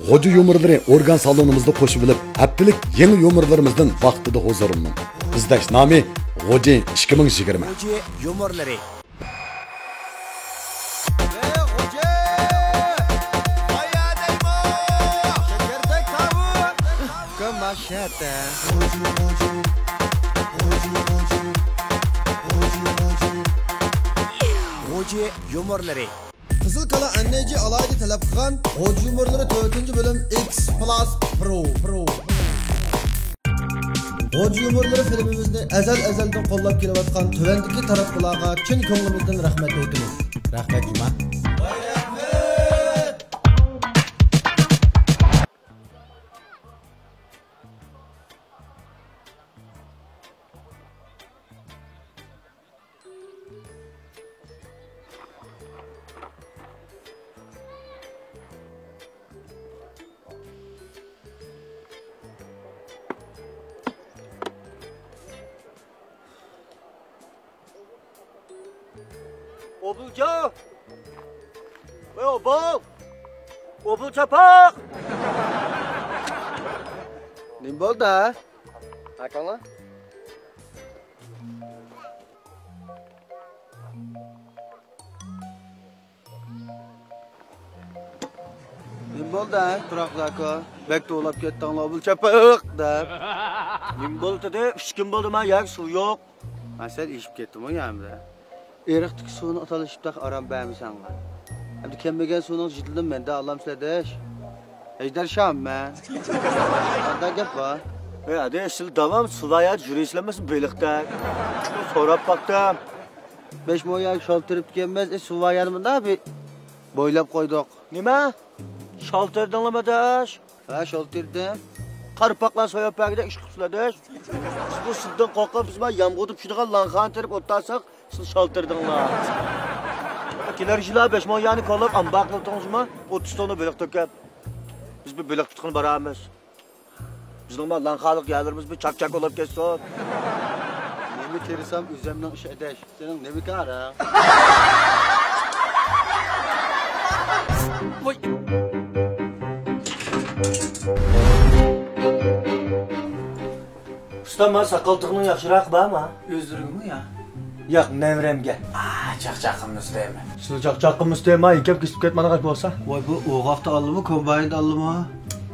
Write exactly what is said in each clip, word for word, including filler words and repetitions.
غوجا يۇمۇرلىرى ئورگان سالونىمىزدا قوشۇۋېلىپ، ھەپتىلىك يېڭى يۇمۇرلىرىمىزدىن ۋاقتىدا ھۇزۇرلىنىڭ. ئىزدەش نامى: غوجا ئىككى مىڭ يىگىرمە. غوجا يۇمۇرلىرى. ئەي، غوجا! قايا دەيمۇ؟ شەكەردەك تاۋۇ! كۆماشەتە. غوجا يۇمۇرلىرى. قىزىل كالا ئەن ئەي جى ئالاھىدە تەلەپ قىلغان غوجا يۇمۇرلىرى تۆتىنچى بۆلۈم ئېكس پىلەس پرو، پرو. غوجا يۇمۇرلىرى فىلىمىمىزنى ئەزەل-ئەزەلدىن قوللاپ كېلىۋاتقان تۆۋەندىكى تاراتقۇلارغا چىن كۆڭلىمىزدىن رەھمەت ئېيتىمىز. رەھمەت جۇما. ئوبۇلجان! ۋاي ئوبۇل! ئوبۇل چاپاق! نېمە بولدى ھە؟ ئاكاڭلار؟ نېمە بولدى ھە، تۇراقلىق ئاكا؟ بەك توۋلاپ كەتتىڭلار بۇ چاپىق دەپ. نېمە بولدى دېدى؟ ئۈچ كۈن بولدى، مانا يەرگە سۇ يوق. ھە، سەن ئېشىپ كەتتىڭمۇ يەنە؟ ئېرىقتىكى سۇنى تالىشىپ تېخى ئارام بەرمىسەڭلار. ئەمدى كەلمىگەن سۇنىڭ جېدىلىنى مەندە ئالامسىلەر دەش. ھەيدەر شام مەن. قانداق گەپ بار؟ ھەي، ئاداش، سىلەر داۋام سۇ بايا يۈرۈشلەمەسمۇ بېلىقتەك؟ سوراپ باقتىم. بەش مو يەرگە شال تېرىپ كەلمەس، ئى، سۇ بايانى مۇنداق بىر بويلاپ قويدۇق. نېمە؟ شال تېرىدىڭلارمۇ ئاداش؟ ھە، شال تېرىدىم. قارپاقلار سوياپ بەرگۈدەك ئىش قىپسىلەر ئاداش. بىز بۇ سىزدىن قورقۇپ، بىز مانا يامغۇردا پىشىدىغان لاڭخانى تېرىپ ئولتۇرساق، سىز شال تېرىدىڭلار. كېلەر يىلى بەش مو يەرنى كوللاپ ئامبار قىلىۋېتىڭىزمۇ؟ ئوتتۇز توننا بېلىق تۆكۈپ. بىز بىر بېلىق تۇتقىلى بارىمىز. بىزنىڭ مانا لاڭخالىق يەرلىرىمىز بىر چاك-چاك بولۇپ كەتسۇن. نېمە تېرىسام ئۆزۈمنىڭ ئىشى ئاداش. سېنىڭ نېمە كارىڭ؟ ۋاي. ئۇستا، مانا ساقال تىغنىڭ ياخشىراقى بارمۇ؟ ئۆزلىرىگىمۇ يا؟ ياق، نەۋرەمگە. ئا، چاقچاق قىلمىسا دەيمەن. سىلى چاقچاق قىلمىسا دەيمەن، يېكەپ كېسىپ كەتمەن قاچ بولسا. ۋاي، بۇ ئوغاقتا ئالدىمۇ، كومبايندا ئالدىمۇ؟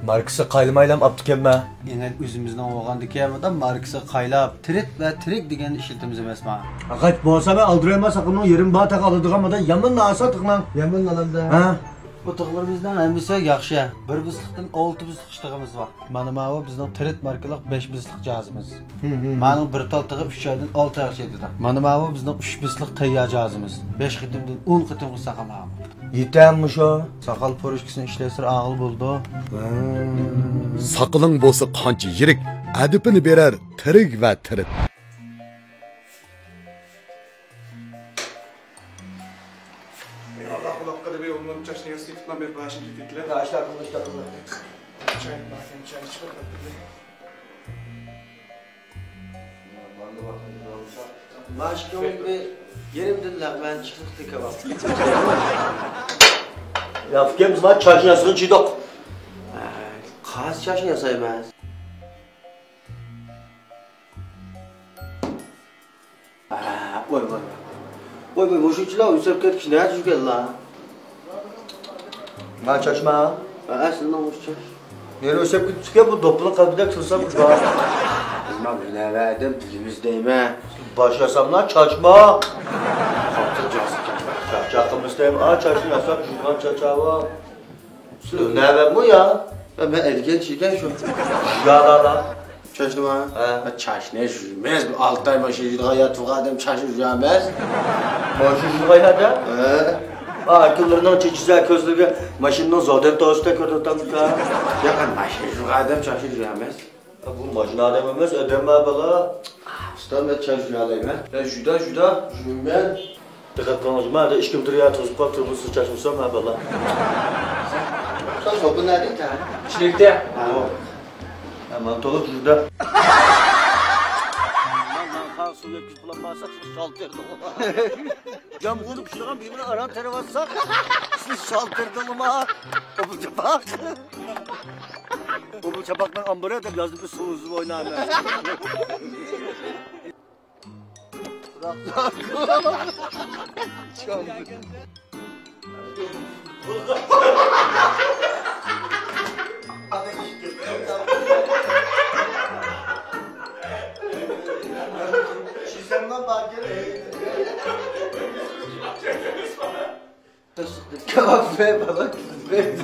ماركىسى قايلىمايلام ئاپتىكەنمەن. ئېنەك ئۆزىمىزنىڭ بولغاندىكىن، مۇنداق ماركىسى قايلاپ، تىرىت ۋە تىرىك دېگەننى ئىشلىتىمىز ئەمەسما؟ قاچ بولسا مەن ئالدىرايمەن، ساقىلنىڭ يېرىم بار تېخى ئالىدىغان، مادا يامان ناسا تىقنىڭ. يامان ئالامدا. ھە؟ بۇ تىغلىرىمىزنىڭ ھەممىسى ياخشى. بىر بىسلىقتىن ئالتە بىسلىق ئىشتىغىمىز بار. مانا ماۋۇ بىزنىڭ تىرىت ماركىلىق بەش بىسلىق جاھازىمىز. مانىڭ بىر تال تىغى ئۈچ ئايدىن ئالتە ئايغىچە يېتىدۇ. مانا ماۋۇ بىزنىڭ ئۈچ بىسلىق تەييار جاھازىمىز. بەش قېتىمدىن ئون قېتىمغا ساقال ئاغىمۇ. يېتەممۇ شۇ؟ ساقال پۇرۇشكىسىنى ئىشلەتسىلە ئاغىل بولىدۇ. ساقىلىڭ بولسا قانچە يىرىك، ئەدىپىنى بېرەر تىرىك ۋە تىرىت. ئاللا قۇلاققا دېمەي، ئۇنىڭ چاچنى ياسىتىپلا، مەن باشىنى كېتىكلەپ. ھە، ئىشلار قىلدى، ئىشلار قىلدى. چاي باركەن، چاي چىقىپ كەتتى. مانا ئىككىڭلار بىر يېرىمدىن لەغمەن چىقىپ كېتىۋاپتۇ. يا ئۇكام، بىز مانا چاچنى ياسىغىنى چىدۇق. ھە، قايسى چاچنى ياسايمىز؟ ۋاي، ۋاي، ۋاي. ۋاي، ۋاي، مۇشۇنچىلا ئۆسۈپ كەتكۈچە نەدە يۈرگەنلا؟ ما چاچما. ھە، ئەسلىنىڭ مۇشۇ چاچ. نېرى ئۆسۈپ كېتىپتىكەن، بۇ دوپپىنىڭ قەلبىدەك تۇرسا بۇ بار. بىز ما ھۈنەرۋەن ئادەم بىلىمىز دەيمەن. باش ياساملا چاچما. قاپتىن جاسىكەن. چاچاقىمىز دەيمەن. ئا، چاچنى ياساپ، يۇغان چاچاۋا. سىز ھۈنەرۋەنمۇ يا؟ مەن ئەدىگەن چىكەن شۇ. يالالا. چاچنىما؟ ھە. مەن چاچنى يۇيمەن. بىر ئالتە ئاي ماشىنا يۇيىدىغان ياتىدىغان ئادەم چاچنى يۇيالماس. ماشىنا يۇيىدىغان ئادەم؟ ھە. ئا، ئاكىلىرىنىڭ چېچىسى كۆزلىرىگە ماشىنىنىڭ زادەن تاۋۇشىدا كۆرۈنۈپتىمىكا؟ ياق، ماشىنا يۇيىدىغان ئادەم چاچنى يۇيالماس. بۇ ماشىنا ئادەم ئەمەس، ئادەم بار بالا. ئۇستا، مەن چاچ يۇيالايمەن. مەن جۈدە، جۈدە يۇيىمەن. دىققەت قىلىڭىز، مەن ھەدە ئىككىم تۇرۇيا، توزۇپ قاپتۇ، بۇ سىز چاچمىسام، ھە بالا. سەن سوپۇن نەدە ئىكەن؟ چىلىكتە. ھە. ھە، مانا تولۇق جۈدە. يامغۇردا پىشىدىغان بىمىنى ئاران تېرىۋاتساق، سالدۇردۇڭما؟ ئوبۇل چاپاق. ئوبۇل چاپاقنىڭ ئامبىرى دەپ يازدىم، سۇ ئۈزۈپ ئوينايمەن. Kebap ve balık ve